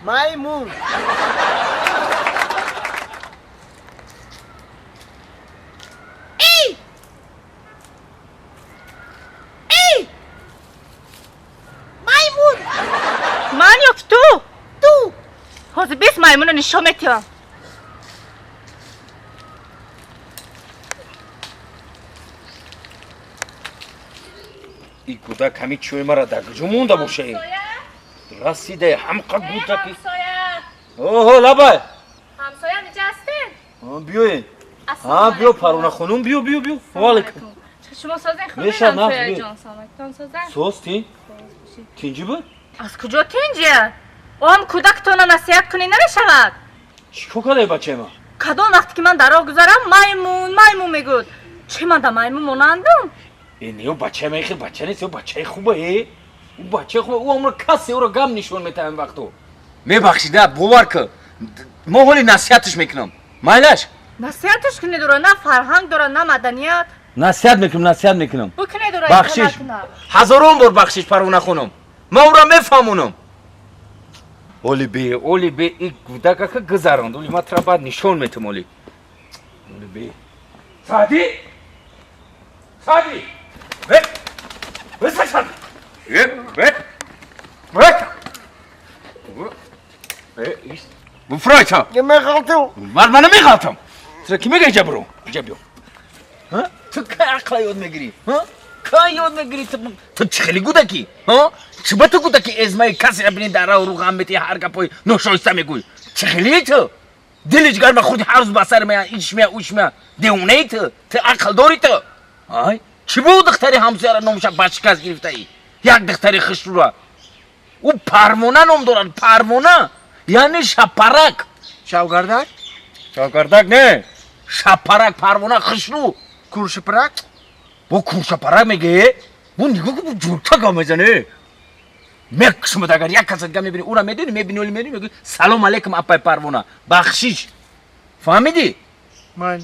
Маймун. Эй! Эй! Маймун! Ман ё ки ту? Ту! Ҳозир бис маймуно нишон метиҳам. И кӯдак ҳами чӯи мара дар куҷо монда боша? Расида ҳамқа гудаки. Оҳо, лабай. Ҳамсоя ниҷа ҳастед? Биёед. Ҳа, биё Парвона хонум, биё, биё, биё. Ва алайкум. Шумо созен хубед Мешавад, нағз, ҳамсоя биё. ҷон, саломатон созен? Соз тин? Тинҷӣ буд? Аз куҷо тинҷия? Он кӯдактона насиҳат кунӣ намешавад. Чӣ кор кардаи бачаи ман? Кадом вақте ки ман дар роҳ гузарам, маймун, маймун мегӯяд. Чӣ ман да маймун монандам? Э, не, ӯ бачаи ман хел бача нест, ӯ бачаи хуба, э. Ӯ бачаи хуба, ӯ амро касе ӯро гап нишон метаҳам вақто. Мебахшида, бовар кун. Мо ҳоли насиҳатш мекунам. Майлаш? Насиҳатш кунед ӯро, на фарҳанг дорад, на маданият. Насиҳат мекунам, насиҳат мекунам. Бикунед ӯро, Бахшиш. Ҳазорон бор бахшиш, Парвона хонум. Ман ӯро мефаҳмонам. Оли бе, оли бе, и кӯдакака гузаронд. Оли ман тра баъд нишон метам оли. Оли бе. Саъдӣ? Саъдӣ! Ве! Ве Саъдӣ! Ве, ве! Ве! Ве, ис. Буфройта! Меғалтам. Ман мана меғалтам. Тра ки мега иҷа биро? Иҷа биё. Ҳа? Ту кай ақла ёд мегирӣ? Ҳа? Кай ёд мегирӣ ту? Ту чӣ хеле гудаки? Ҳа? Чӣ ба ту гудаки эзмаи касеро бинӣ дар раҳу рӯ ғам метиҳӣ, ҳар гапҳои ношоиста мегӯӣ? Чӣ хеле ту? Дили ҷигар ба худи ҳар рӯз ба сар мея, иш мея, уш мея. Девонаи ту? Ту ақл дорӣ ту? Ай? Чӣ бу духтари ҳамсояро номуша ба шикаст гирифтаӣ? Як духтари хушрӯра. Ӯ Парвона ном дорад, Парвона. Яъне шапарак. Шавгардак? Шавгардак не. Шапарак, Парвона хушрӯ. Куршапарак? Бо куршапарак мегӯе? Бо нигоҳ кун, бо ҷурта гап мезане. Мекушмад агар як каса дига мебини, ӯра медонӣ, мебини, оли медонӣ, мегӯӣ салом алейкум апай Парвона. Бахшиш. Фаҳмидӣ? Ман.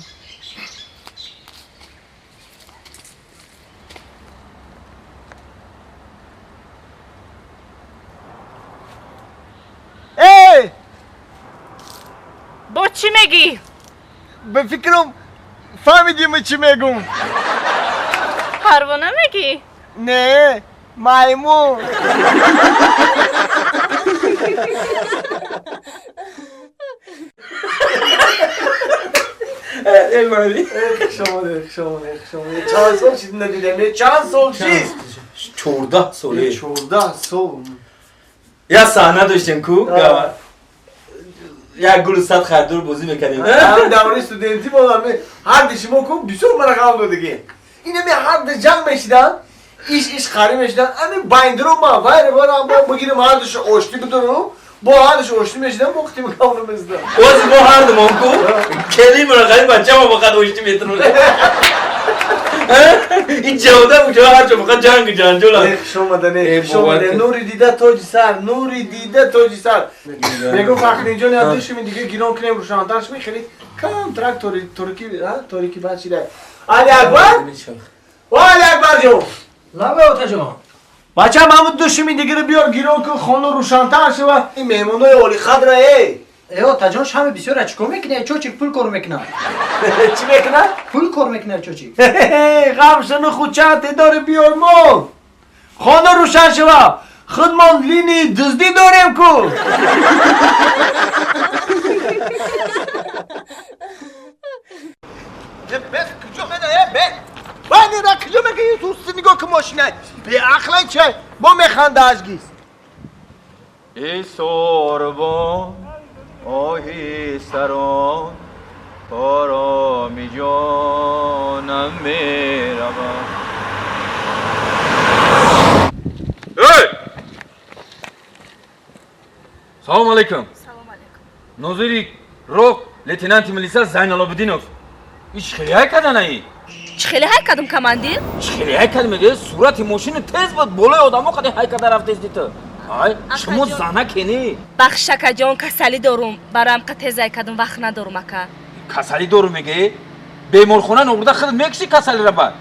Эй! Бо чӣ мегӣ? Ба фикрам фаҳмидӣ ман чӣ мегӯм. Парвона мегӣ? Не, маймун. Хуш омадед, хуш омадед, хуш омадед. Чанд сол шид надидем, не? Чанд сол шид? 14 сол. 14 сол. Як саҳна доштем ку, як гулу сад хардур бозӣ мекардем. Ҳам давраи студентӣ бодам, ҳарди шумо ку бисёр мара ғам додагӣ. Инами ҳарди ҷанг мешиданд, иш иш қарӣ мешиданд, ами байндиру ма вайра варам бо бигирим ҳардушу оштӣ бидорум, бо ҳардушу оштӣ мешидам, бо қитими гавну мезидам. Ози мо ҳардумон ку келимро қариб бачамо фақат оштӣ метунем. Ин ҷавода уҷо ҳарчо фақат ҷангу ҷанҷол аст. Не, хуш омада, не, Э, хуш бовар омада. кун. Нури дида тоҷи сар, нури дида тоҷи сар. Мегӯм Фахриддинҷон, як душими дига гирон кунем, рӯшантар шуми, хеле кам трак торики, а, торики бад шида. Али Акбар? О, Али Акбар ҷон! Лабе, отаҷон. Бачам, ҳамун душими дигаро биёр, гирон кун, хона рӯшантар шава. Ин меҳмонои олиқадра, эй! Э, отаҷон, шами бисёра чӣ кор мекунӣ? Чочик пул кор мекунад. Чӣ мекунад? Пул кор мекунад чочик. Ғам шуну худ чанд теъдоре биёр мон. Хона рӯшан шава. Худмон линии дуздӣ дорем ку. Куҷо медоя? Бе. Вайнера куҷо мегӯӣ? Тусти нигоҳ кун мошина. Беақлай чай. Бо механда ажгиз. Эй сорбон, оҳистарон, ороми ҷонам меравам. Эй! Салом алейкум. Салом алейкум. Нозири роҳ лейтенанти милиса Зайналобиддинов. Ич хеле ҳай карданаи? Чӣ хеле ҳай кардум, командир? Чӣ хеле ҳай кардем, мегӯяд сурати мошини тез буд, болои одамо қаде ҳай карда рафтести ту. Ай, шумо Акаҷон. зана кени? Бахш, акаҷон, касалӣ дорум, бароям қа тез ҳай кардум, вақт надорум, ака. Касалӣ дорум мегӯӣ? Беморхона нобурда худат мекушӣ касалиро баъд.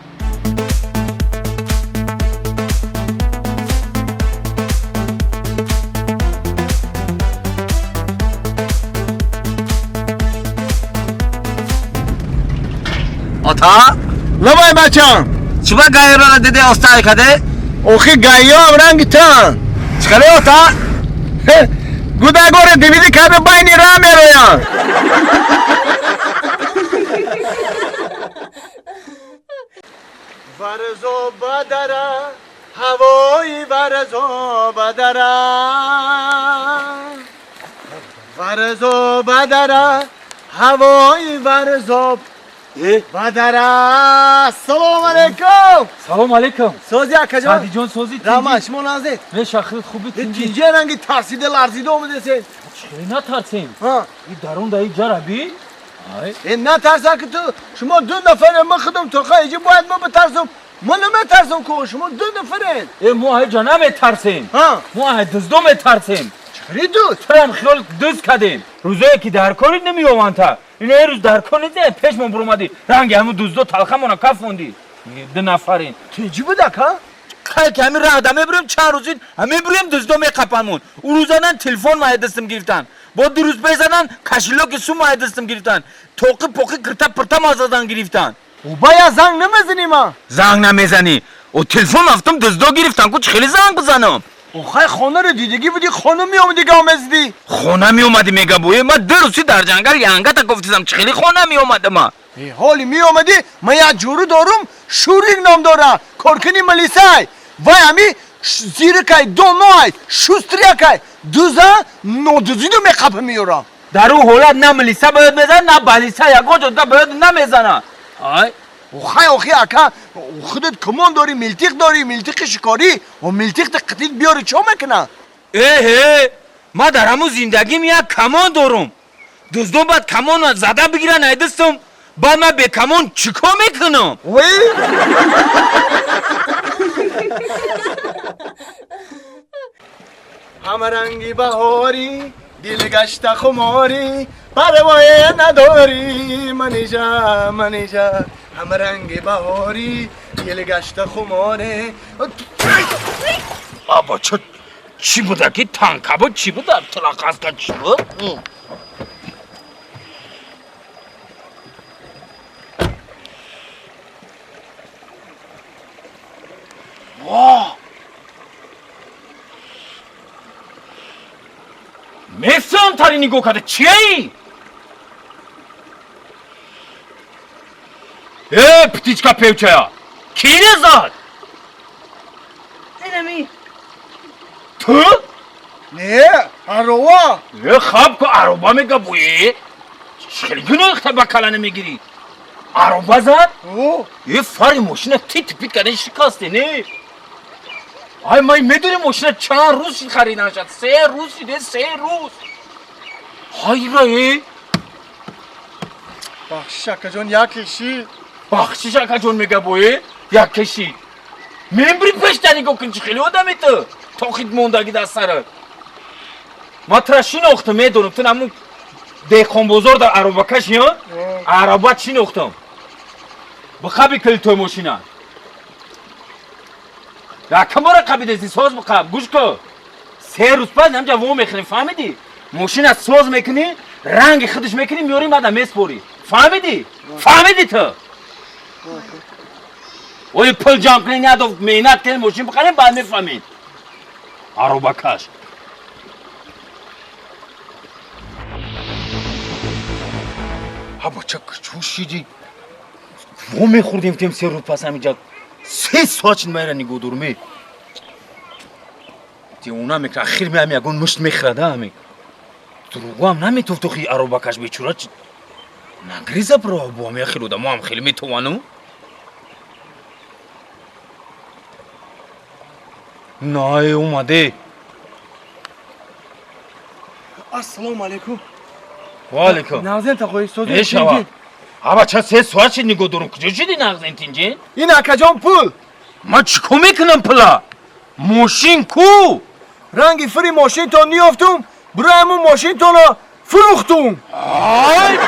Ата? Лабай бачам. Чиба гайрора диде остай каде? Охи гайём ранги тан. Чикале ота? Гудагоре дивиди каби байни ра мероян. Варзо бадара, ҳавои варзо бадара. Варзо бадара, ҳавои варзо бадара. Салом алейкум. Салом алейкум. Сози акаҷон. Садиҷон сози тинҷи. Раҳмат, шумо наздед? Не шахрит хуби тинҷи. Тинҷи ранги тарсида ларзида омадесед. Чӣ натарсем? Ҳа. И дарун да и ҷараби? Ай. Э натарса ки ту шумо ду нафаре ман худам тоқа иҷи бояд мо битарсам. Ман наметарсам ку шумо ду нафаред. Э мо ҳай ҷа наметарсем. Ҳа. Мо ҳай дуздо метарсем. Чӣ дуз? Турам хиёл дуз кадем. Рӯзое ки дар кори намеёванта. Ин рӯз дар кор нест, пешмон буромадӣ. Ранги ҳамун дуздо талхамона кафондӣ. Ду нафарин. Тинҷи будак ҳа? Кай ки ҳамин раҳда мебурем чанд рӯзин, мебурем дуздо меқапанмон. У рӯзанан телефон мая дастам гирифтан. Бо ду рӯз пеш занан кошелёки сум мая дастам гирифтан. Тоқи поқи кирта пирта мазадан гирифтан. Бая занг намезанӣ ма? Занг намезанӣ. О телефон афтам дуздо гирифтан ку чӣ хеле занг бизанам? Охай хонаро дидагӣ будӣ, хона меомадӣ гав мезадӣ. Хона меомадӣ мега буе, ма ду рӯзи дар ҷангал янгата гуфтизам чӣ хеле хона меомадам ма. Ҳоли меомадӣ, ман як ҷуру дорум, Шурик ном дора, коркини милисай. Вай ҳами зиракай, доноай, шустрякай, дуза нодузиду меқапа меёрам. Дар ӯ ҳолат на милиса ба ёд мезана, на балиса, ягон ҷо ба ёд намезана. Ай. Охай, охи ака, худат камон дорӣ, милтиқ дорӣ, милтиқи шикорӣ, ва милтиқта қитит биёрӣ чо мекуна? Эҳе, ман дар ҳамун зиндагим як камон дорум. Дуздон баъд камон зада бигиран ай дастам, баъд ман бе камон чӣ кор мекунам? Вай? Ҳама ранги баҳорӣ, дил гашта хуморӣ, парвое надорӣ, манижа, манижа. Ҳама ранги баҳорӣ, дил гашта хуморӣ. Аба чӣ чӣ буда ки танка буд, чӣ буда? Трақаска чӣ буд? Во! Месам тари нигоҳ карда, чияи? Э, птичка певчая! Ки назад? Инами. Ту? Не, арова. Э, хаб ку ароба мега буе. Хеле гуноҳ та ба кала намегирӣ. Ароба зад? О. Э, фари мошина тит пит карда шикасте, не? Ай, ман медонем мошина чанд рӯз шид харидан шад. 3 рӯз шиде, 3 рӯз. Ҳайра, э. Бахшиш акаҷон, як киши. Бахшиш акаҷон мега буе, як киши. Мембри пешта нигоҳ кун, чӣ хеле одами ту. Тохит мондагӣ дар сарат. Ман тура шинохтам, медонам, ту ҳамун деҳқонбозор дар аробакаш, ё? Ароба шинохтам. Бихаби килитои мошина. Якам бора қабидеси, соз бихаб, гӯш кун. 3 рӯз пас ҳамҷа во мехӯрем, фаҳмидӣ? Мошина соз мекунӣ, ранги худаш мекунӣ, меёрӣ мада меспорӣ. Фаҳмидӣ? Фаҳмидӣ ту? Оли пул ҷамъ кунӣ, надо меҳнат кунӣ, мошин бихарем, баъд мефаҳмед. Аробакаш. Ҳа бача, чӯ шидӣ? Во мехӯрдем тем 3 рӯз пас ҳаминҷа. 3 соат шид майра нигоҳ дорум, э. Девона мекунад, ахир меам ягон мушт мехӯрад, ҳа, ами. Дурӯғам наметофт охи аробакаш бечора. Нагриза бро, бо ҳами ахир одамо ҳам хеле метовану. Най, омаде. Ассалому алайкум. Ва алайкум. Нағзен тақои сози Мешава. Ҳа бача, 3 соат шид нигоҳ дорум. Куҷо шиди нағзен тинҷин? Ин акаҷон пул. Ман чӣ кор мекунам пула? Мошин ку? Ранги фири мошинтон ниёфтум, бирои ҳамун мошинтонро фурӯхтум. Ай!